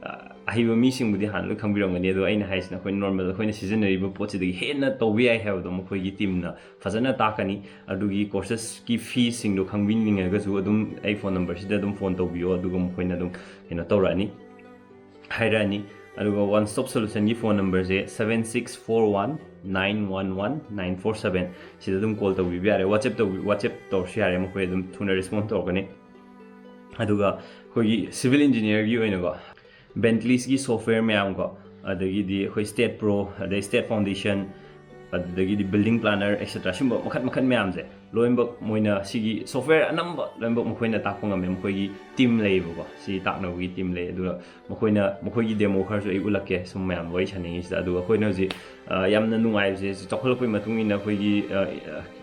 ꯑ, ꯑꯍꯩꯕ ꯃꯤꯁꯤꯡꯕꯨꯗꯤ ꯍꯥꯟꯅ ꯂꯣꯏ ꯈꯪꯕꯤꯔꯝꯒꯅꯤ, ꯑꯗꯣ ꯑꯩꯅ ꯍꯥꯏꯁꯤꯅ ꯑꯩꯈꯣꯏ ꯅꯣꯔꯃꯦꯜ ꯑꯩꯈꯣꯏꯅ ꯁꯤꯖꯤꯟꯅꯔꯤꯕ ꯄꯣꯠꯁꯤꯗꯒꯤ ꯍꯦꯟꯅ ꯇꯧꯕ ꯌꯥꯏ ꯍꯥꯏꯕꯗꯣ ꯃꯈꯣꯏꯒꯤ ꯇꯤꯝꯅ ꯐꯖꯅ ꯇꯥꯛꯀꯅꯤ꯫ ꯑꯗꯨꯒꯤ ꯀꯣꯔꯁꯦꯁꯀꯤ ꯐꯤꯁꯤꯡꯗꯣ ꯈꯪꯕꯤꯅꯤꯡꯉꯒꯁꯨ ꯑꯗꯨꯝ ꯑꯩ ꯐꯣꯟ ꯅꯝꯕꯔꯁꯤꯗ ꯑꯗꯨꯝ ꯐꯣꯟ ꯇꯧꯕꯤꯌꯣ, ꯑꯗꯨꯒ ꯃꯈꯣꯏꯅ ꯑꯗꯨꯝ ꯀꯩꯅꯣ ꯇꯧꯔꯛꯑꯅꯤ, ꯍꯥꯏꯔꯛꯑꯅꯤ꯫ ꯑꯗꯨꯒ One Stop Solutionꯒꯤ ꯐꯣꯟ ꯅꯝꯕꯔꯁꯦ seven six four one nine one one nine four seven, ꯁꯤꯗ ꯑꯗꯨꯝ ꯀꯣꯜ ꯇꯧꯕꯤꯕ ꯌꯥꯔꯦ, WhatsApp ꯇꯧꯕꯤ WhatsApp ꯇꯧꯔꯁꯨ ꯌꯥꯔꯦ, ꯃꯈꯣꯏ ꯑꯗꯨꯝ ꯊꯨꯅ ꯔꯦꯁꯄꯣꯟ ꯇꯧꯔꯛꯀꯅꯤ꯫ ꯑꯗꯨꯒ ꯑꯩꯈꯣꯏꯒꯤ ꯁꯤꯚꯤꯜ ꯏꯟꯖꯤꯅꯤꯌꯔꯒꯤ ꯑꯣꯏꯅꯀꯣ, ꯕꯦꯟꯇꯂꯤꯁꯀꯤ ꯁꯣꯐꯋꯦꯔ ꯃꯌꯥꯝ ꯀꯣ, ꯑꯗꯒꯤꯗꯤ ꯑꯩꯈꯣꯏ ꯁ꯭ꯇꯦꯠ ꯄ꯭ꯔꯣ, ꯑꯗꯩ ꯁ꯭ꯇꯦꯠ ꯐꯥꯎꯟꯗꯦꯁꯟ, ꯑꯗꯨꯗꯒꯤꯗꯤ ꯕꯤꯜꯗꯤꯡ ꯄ꯭ꯂꯥꯅꯔ, ꯑꯦꯛꯁꯦꯇ꯭ꯔꯥ, ꯁꯤꯒꯨꯝꯕ ꯃꯈꯜ ꯃꯈꯜ ꯃꯌꯥꯝꯁꯦ ꯂꯣꯏꯅꯃꯛ ꯃꯣꯏꯅ ꯁꯤꯒꯤ ꯁꯣꯐꯋꯦꯔ ꯑꯅꯝꯕ ꯂꯣꯏꯅꯃꯛ ꯃꯈꯣꯏꯅ ꯇꯥꯛꯄ ꯉꯝꯃꯦ꯫ ꯃꯈꯣꯏꯒꯤ ꯇꯤꯝ ꯂꯩꯌꯦꯕꯀꯣ, ꯁꯤ ꯇꯥꯛꯅꯕꯒꯤ ꯇꯤꯝ ꯂꯩ꯫ ꯑꯗꯨꯒ ꯃꯈꯣꯏꯅ ꯃꯈꯣꯏꯒꯤ ꯗꯦꯃꯣ ꯈꯔꯁꯨ ꯑꯩ ꯎꯠꯂꯛꯀꯦ, ꯁꯨꯝ ꯃꯌꯥꯝ ꯋꯥꯔꯤ ꯁꯥꯟꯅꯉꯩꯁꯤꯗ꯫ ꯑꯗꯨꯒ ꯑꯩꯈꯣꯏꯅ ꯍꯧꯖꯤꯛ ꯑ, ꯌꯥꯝꯅ ꯅꯨꯡꯉꯥꯏꯕꯁꯦ, ꯆꯥꯎꯈꯠꯂꯛꯄꯒꯤ ꯃꯇꯨꯡ ꯏꯟꯅ ꯑꯩꯈꯣꯏꯒꯤ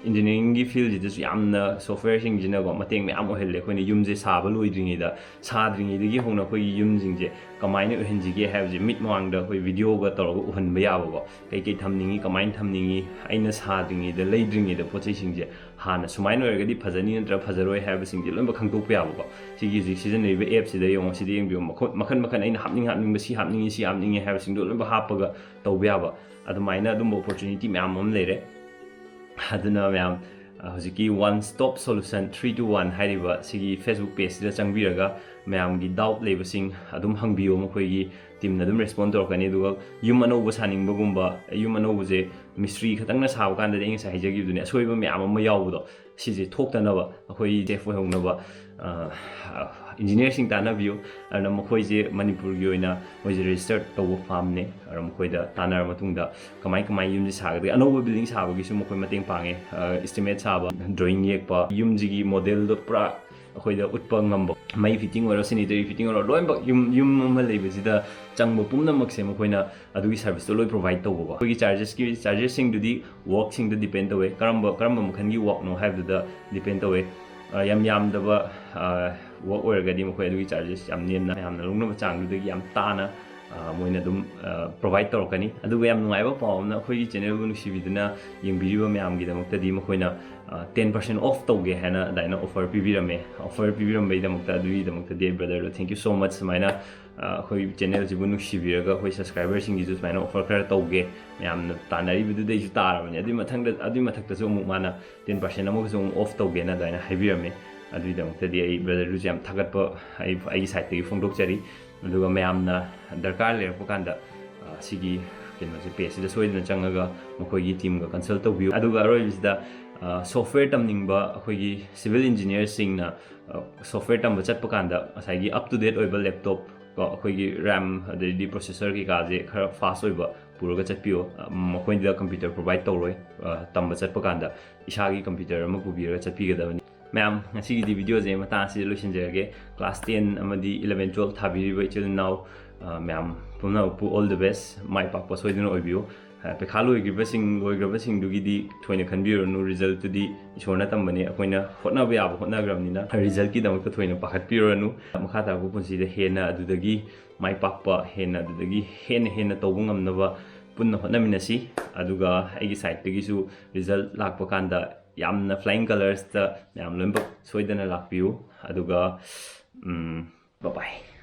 ꯏꯟꯖꯤꯅꯤꯌꯥꯔꯤꯡꯒꯤ ꯐꯤꯜꯁꯤꯗꯁꯨ ꯌꯥꯝꯅ ꯁꯣꯐꯋꯦꯔꯁꯤꯡꯁꯤꯅꯀꯣ ꯃꯇꯦꯡ ꯃꯌꯥꯝ ꯑꯣꯏꯍꯜꯂꯦ꯫ ꯑꯩꯈꯣꯏꯅ ꯌꯨꯝꯁꯦ ꯁꯥꯕ ꯂꯣꯏꯗ꯭ꯔꯤꯉꯩꯗ, ꯁꯥꯗ꯭ꯔꯤꯉꯩꯗꯒꯤ ꯍꯧꯅ ꯑꯩꯈꯣꯏꯒꯤ ꯌꯨꯝꯁꯤꯡꯁꯦ ꯀꯃꯥꯏꯅ ꯑꯣꯏꯍꯟꯁꯤꯒꯦ ꯍꯥꯏꯕꯁꯦ ꯃꯤꯠ ꯃꯃꯥꯡꯗ ꯑꯩꯈꯣꯏ ꯚꯤꯗꯤꯑꯣꯒ ꯇꯧꯔꯒ ꯎꯍꯟꯕ ꯌꯥꯕꯀꯣ, ꯀꯩꯀꯩ ꯊꯝꯅꯤꯡꯉꯤ, ꯀꯃꯥꯏꯅ ꯊꯝꯅꯤꯡꯉꯤ, ꯑꯩꯅ ꯁꯥꯗ꯭ꯔꯤꯉꯩꯗ, ꯂꯩꯗ꯭ꯔꯤꯉꯩꯗ ꯄꯣꯠ ꯆꯩꯁꯤꯡꯁꯦ ꯍꯥꯟꯅ ꯁꯨꯃꯥꯏꯅ ꯑꯣꯏꯔꯒꯗꯤ ꯐꯖꯅꯤ ꯅꯠꯇ꯭ꯔꯒ ꯐꯖꯔꯣꯏ ꯍꯥꯏꯕꯁꯤꯡꯁꯦ ꯂꯣꯏꯅꯃꯛ ꯈꯪꯗꯣꯛꯄ ꯌꯥꯕꯀꯣ꯫ ꯁꯤꯒꯤ ꯍꯧꯖꯤꯛ ꯁꯤꯖꯤꯟꯅꯔꯤꯕ ꯑꯦꯞꯁꯤꯗ ꯌꯦꯡꯉꯣ, ꯁꯤꯗ ꯌꯦꯡꯕꯤꯌꯣ, ꯃꯈꯜ ꯃꯈꯜ ꯃꯈꯜ ꯑꯩꯅ ꯍꯥꯞꯅꯤꯡ ꯍꯥꯞꯅꯤꯡꯕ, ꯁꯤ ꯍꯥꯞꯅꯤꯡꯉꯤ, ꯁꯤ ꯍꯥꯞꯅꯤꯡꯉꯤ ꯍꯥꯏꯕꯁꯤꯡꯗꯣ ꯂꯣꯏꯅꯃꯛ ꯍꯥꯞꯄꯒ ꯇꯧꯕ ꯌꯥꯕ, ꯑꯗꯨꯃꯥꯏꯅ ꯑꯗꯨꯝꯕ ꯑꯣꯄꯣꯔꯆꯨꯅꯤꯇꯤ ꯃꯌꯥꯝ ꯑꯃ ꯂꯩꯔꯦ꯫ ꯑꯗꯨꯅ ꯃꯌꯥꯝ, ꯑ, ꯍꯧꯖꯤꯛꯀꯤ One Stop Solution three two one ꯍꯥꯏꯔꯤꯕ ꯁꯤꯒꯤ Facebook ꯄꯦꯖꯁꯤꯗ ꯆꯪꯕꯤꯔꯒ ꯃꯌꯥꯝꯒꯤ ꯗꯥꯎꯠ ꯂꯩꯕꯁꯤꯡ ꯑꯗꯨꯝ ꯍꯪꯕꯤꯌꯣ꯫ ꯃꯈꯣꯏꯒꯤ ꯇꯤꯝꯅ ꯑꯗꯨꯝ ꯔꯦꯁꯄꯣꯟ ꯇꯧꯔꯛꯀꯅꯤ꯫ ꯑꯗꯨꯒ ꯌꯨꯝ ꯑꯅꯧꯕ ꯁꯥꯅꯤꯡꯕꯒꯨꯝꯕ, ꯌꯨꯝ ꯑꯅꯧꯕꯁꯦ ꯃꯤꯁꯇ꯭ꯔꯤ ꯈꯛꯇꯪꯅ ꯁꯥꯕ ꯀꯥꯟꯗꯗꯤ ꯑꯩ ꯉꯁꯥꯏ ꯍꯥꯏꯖꯈꯤꯕꯗꯨꯅꯦ, ꯑꯁꯣꯏꯕ ꯃꯌꯥꯝ ꯑꯃ ꯌꯥꯎꯕꯗꯣ, ꯁꯤꯁꯦ ꯊꯣꯛꯇꯅꯕ ꯑꯩꯈꯣꯏ ꯁꯦꯐ ꯑꯣꯏꯍꯧꯅꯕ, ꯑ, ꯏꯟꯖꯤꯅꯤꯌꯥꯔꯁꯤꯡ ꯇꯥꯟꯅꯕꯤꯌꯨ꯫ ꯑꯗꯨꯅ ꯃꯈꯣꯏꯁꯦ ꯃꯅꯤꯄꯨꯔꯒꯤ ꯑꯣꯏꯅ ꯃꯣꯏꯁꯦ ꯔꯦꯖꯤꯁꯇꯔ ꯇꯧꯕ ꯐꯥꯝꯅꯦ꯫ ꯑꯗꯨꯅ ꯃꯈꯣꯏꯗ ꯇꯥꯟꯅꯔ ꯃꯇꯨꯡꯗ ꯀꯃꯥꯏ ꯀꯃꯥꯏ ꯌꯨꯝꯁꯦ ꯁꯥꯒꯗꯒꯦ, ꯑꯅꯧꯕ ꯕꯤꯜꯗꯤꯡ ꯁꯥꯕꯒꯤꯁꯨ ꯃꯈꯣꯏ ꯃꯇꯦꯡ ꯄꯥꯡꯉꯦ꯫ ꯑ, ꯏꯁꯇꯤꯃꯦꯠ ꯁꯥꯕ, ꯗ꯭ꯔꯣꯌꯤꯡ ꯌꯦꯛꯄ, ꯌꯨꯝꯁꯤꯒꯤ ꯃꯣꯗꯦꯜꯗꯣ ꯄꯨꯔꯥ ꯑꯩꯈꯣꯏꯗ ꯎꯠꯄ ꯉꯝꯕ, ꯃꯩ ꯐꯤꯠꯇꯤꯡ ꯑꯣꯏꯔꯣ, ꯁꯦꯅꯤꯇꯔꯤ ꯐꯤꯠꯇꯤꯡ ꯑꯣꯏꯔꯣ, ꯂꯣꯏꯅꯃꯛ ꯌꯨꯝ, ꯌꯨꯝ ꯑꯃ ꯂꯩꯕꯁꯤꯗ ꯆꯪꯕ ꯄꯨꯝꯅꯃꯛꯁꯦ ꯃꯈꯣꯏꯅ ꯑꯗꯨꯒꯤ ꯁꯥꯔꯚꯤꯁꯇꯣ ꯂꯣꯏ ꯄ꯭ꯔꯣꯚꯥꯏꯠ ꯇꯧꯕꯀꯣ꯫ ꯑꯩꯈꯣꯏꯒꯤ ꯆꯥꯔꯖꯦꯁꯀꯤ, ꯆꯥꯔꯖꯦꯁꯁꯤꯡꯗꯨꯗꯤ ꯋꯥꯔꯛꯁꯤꯡꯗ ꯗꯤꯄꯦꯟ ꯇꯧꯋꯦ, ꯀꯔꯝꯕ, ꯀꯔꯝꯕ ꯃꯈꯜꯒꯤ ꯋꯥꯔꯛꯅꯣ ꯍꯥꯏꯕꯗꯨꯗ ꯗꯤꯄꯦꯟ ꯇꯧꯋꯦ꯫ ꯑ, ꯌꯥꯝ ꯌꯥꯝꯗꯕ, ꯑ, ꯋꯥꯔꯛ ꯑꯣꯏꯔꯒꯗꯤ ꯃꯈꯣꯏ ꯑꯗꯨꯒꯤ ꯆꯥꯔꯖꯦꯁ ꯌꯥꯝ ꯅꯦꯝꯅ, ꯃꯌꯥꯝꯅ ꯂꯧꯅꯕ ꯆꯥꯡꯗꯨꯗꯒꯤ ꯌꯥꯝ ꯇꯥꯅ ꯑ, ꯃꯣꯏꯅ ꯑꯗꯨꯝ ꯄ꯭ꯔꯣꯚꯥꯏꯠ ꯇꯧꯔꯛꯀꯅꯤ꯫ ꯑꯗꯨꯒ ꯌꯥꯝ ꯅꯨꯡꯉꯥꯏꯕ ꯄꯥꯎ ꯑꯃꯅ, ꯑꯩꯈꯣꯏꯒꯤ ꯆꯦꯅꯦꯜꯕꯨ ꯅꯨꯡꯁꯤꯕꯤꯗꯨꯅ ꯌꯦꯡꯕꯤꯔꯤꯕ ꯃꯌꯥꯝꯒꯤꯗꯃꯛꯇꯗꯤ ꯃꯈꯣꯏꯅ ꯇꯦꯟ ꯄꯥꯔꯁꯦꯟ ꯑꯣꯐ ꯇꯧꯒꯦ ꯍꯥꯏꯅ ꯑꯗꯨꯃꯥꯏꯅ ꯑꯣꯐꯔ ꯄꯤꯕꯤꯔꯝꯃꯦ꯫ ꯑꯣꯐꯔ ꯄꯤꯕꯤꯔꯝꯕꯒꯤꯗꯃꯛꯇ, ꯑꯗꯨꯒꯤꯗꯃꯛꯇꯗꯤ ꯑꯩ ꯕ꯭ꯔꯗꯔꯗꯣ thank you so much꯫ ꯁꯨꯃꯥꯏꯅ ꯑ, ꯑꯩꯈꯣꯏ ꯆꯦꯅꯦꯜꯁꯤꯕꯨ ꯅꯨꯡꯁꯤꯕꯤꯔꯒ ꯑꯩꯈꯣꯏ ꯁꯕꯁꯀ꯭ꯔꯥꯏꯕꯔꯁꯤꯡꯒꯤꯁꯨ ꯁꯨꯃꯥꯏꯅ ꯑꯣꯐꯔ ꯈꯔ ꯇꯧꯒꯦ, ꯃꯌꯥꯝꯅ ꯇꯥꯟꯅꯔꯤꯕꯗꯨꯗꯩꯁꯨ ꯇꯥꯔꯕꯅꯤ꯫ ꯑꯗꯨꯏ ꯃꯊꯪꯗ, ꯑꯗꯨꯏ ꯃꯊꯛꯇꯁꯨ ꯑꯃꯨꯛ ꯃꯥꯅ ꯇꯦꯟ ꯄꯥꯔꯁꯦꯟ ꯑꯃꯒꯁꯨ ꯑꯃꯨꯛ ꯑꯣꯐ ꯇꯧꯒꯦꯅ ꯑꯗꯨꯃꯥꯏꯅ ꯍꯥꯏꯕꯤꯔꯝꯃꯦ꯫ ꯑꯗꯨꯒꯤꯗꯃꯛꯇꯗꯤ ꯑꯩ ꯕ꯭ꯔꯗꯔꯗꯨꯁꯨ ꯌꯥꯝ ꯊꯥꯒꯠꯄ ꯑꯩ, ꯑꯩꯒꯤ ꯁꯥꯏꯠꯇꯒꯤ ꯐꯣꯡꯗꯣꯛꯆꯔꯤ꯫ ꯑꯗꯨꯒ ꯃꯌꯥꯝꯅ ꯗꯔꯀꯥꯔ ꯂꯩꯔꯛꯄ ꯀꯥꯟꯗ, ꯑ, ꯁꯤꯒꯤ ꯀꯩꯅꯣꯁꯦ, ꯄꯦꯖꯁꯤꯗ ꯁꯣꯏꯗꯅ ꯆꯪꯉꯒ ꯃꯈꯣꯏꯒꯤ ꯇꯤꯝꯒ ꯀꯟꯁꯜ ꯇꯧꯕꯤꯌꯨ꯫ ꯑꯗꯨꯒ ꯑꯔꯣꯏꯕꯁꯤꯗ, ꯑ, ꯁꯣꯐꯋꯦꯌꯔ ꯇꯝꯅꯤꯡꯕ ꯑꯩꯈꯣꯏꯒꯤ ꯁꯤꯚꯤꯜ ꯏꯟꯖꯤꯅꯤꯌꯔꯁꯤꯡꯅ, ꯑ, ꯁꯣꯐꯋꯦꯌꯔ ꯇꯝꯕ ꯆꯠꯄ ꯀꯥꯟꯗ ꯉꯁꯥꯏꯒꯤ ꯑꯞ ꯇꯨ ꯗꯦꯠ ꯑꯣꯏꯕ ꯂꯦꯞꯇꯣꯞ ꯀꯣ, ꯑꯩꯈꯣꯏꯒꯤ ꯔꯦꯝ ꯑꯗꯩꯗꯤ ꯄ꯭ꯔꯣꯁꯦꯁꯔ ꯀꯩꯀꯥꯁꯦ ꯈꯔ ꯐꯥꯁ ꯑꯣꯏꯕ ꯄꯨꯔꯒ ꯆꯠꯄꯤꯌꯣ꯫ ꯑ, ꯃꯈꯣꯏꯗ ꯀꯝꯄ꯭ꯌꯨꯇꯔ ꯄ꯭ꯔꯣꯚꯥꯏꯠ ꯇꯧꯔꯣꯏ꯫ ꯑ, ꯇꯝꯕ ꯆꯠꯄ ꯀꯥꯟꯗ ꯏꯁꯥꯒꯤ ꯀꯝꯄ꯭ꯌꯨꯇꯔ ꯑꯃ ꯄꯨꯕꯤꯔꯒ ꯆꯠꯄꯤꯒꯗꯕꯅꯤ꯫ ꯃꯌꯥꯝ, ꯉꯁꯤꯒꯤꯗꯤ ꯚꯤꯗꯤꯑꯣꯁꯦ ꯃꯇꯥꯡ ꯑꯁꯤꯗ ꯂꯣꯏꯁꯤꯟꯖꯔꯒꯦ꯫ ꯀ꯭ꯂꯥꯁ ꯇꯦꯟ ꯑꯃꯗꯤ ꯏꯂꯚꯦꯟ ꯇꯨꯋꯦꯜꯞ ꯊꯥꯕꯤꯔꯤꯕ ꯏꯆꯤꯜ ꯏꯅꯥꯎ, ꯑ, ꯃꯌꯥꯝ ꯄꯨꯝꯅꯃꯛꯄꯨ all the best, ꯃꯥꯏ ꯄꯥꯛꯄ ꯁꯣꯏꯗꯅ ꯑꯣꯏꯕꯤꯌꯨ꯫ ꯑ, ꯄꯩꯈꯥ ꯂꯣꯏꯈ꯭ꯔꯤꯕꯁꯤꯡ, ꯂꯣꯏꯈ꯭ꯔꯕꯁꯤꯡꯗꯨꯒꯤꯗꯤ ꯊꯣꯏꯅ ꯈꯟꯕꯤꯔꯨꯔꯅꯨ, ꯔꯤꯖꯜꯇꯨꯗꯤ ꯏꯁꯣꯔꯅ ꯇꯝꯕꯅꯤ꯫ ꯑꯩꯈꯣꯏꯅ ꯍꯣꯠꯅꯕ ꯌꯥꯕ ꯍꯣꯠꯅꯈ꯭ꯔꯕꯅꯤꯅ ꯔꯤꯖꯜꯠꯀꯤꯗꯃꯛꯇ ꯊꯣꯏꯅ ꯄꯥꯈꯠꯄꯤꯔꯨꯔꯅꯨ꯫ ꯃꯈꯥ ꯇꯥꯔꯛꯄ ꯄꯨꯟꯁꯤꯗ ꯍꯦꯟꯅ ꯑꯗꯨꯗꯒꯤ ꯃꯥꯏ ꯄꯥꯛꯄ, ꯍꯦꯟꯅ ꯑꯗꯨꯗꯒꯤ ꯍꯦꯟꯅ ꯍꯦꯟꯅ ꯇꯧꯕ ꯉꯝꯅꯕ ꯄꯨꯟꯅ ꯍꯣꯠꯅꯃꯤꯟꯅꯁꯤ꯫ ꯑꯗꯨꯒ ꯑꯩꯒꯤ ꯁꯥꯏꯠꯇꯒꯤꯁꯨ ꯔꯤꯖꯜꯠ ꯂꯥꯛꯄ ꯀꯥꯟꯗ ꯌꯥꯝꯅ flying colours ꯇ ꯃꯌꯥꯝ ꯂꯣꯏꯅꯃꯛ ꯁꯣꯏꯗꯅ ꯂꯥꯛꯄꯤꯌꯨ꯫ ꯑꯗꯨꯒ, ꯎꯝ, bye bye꯫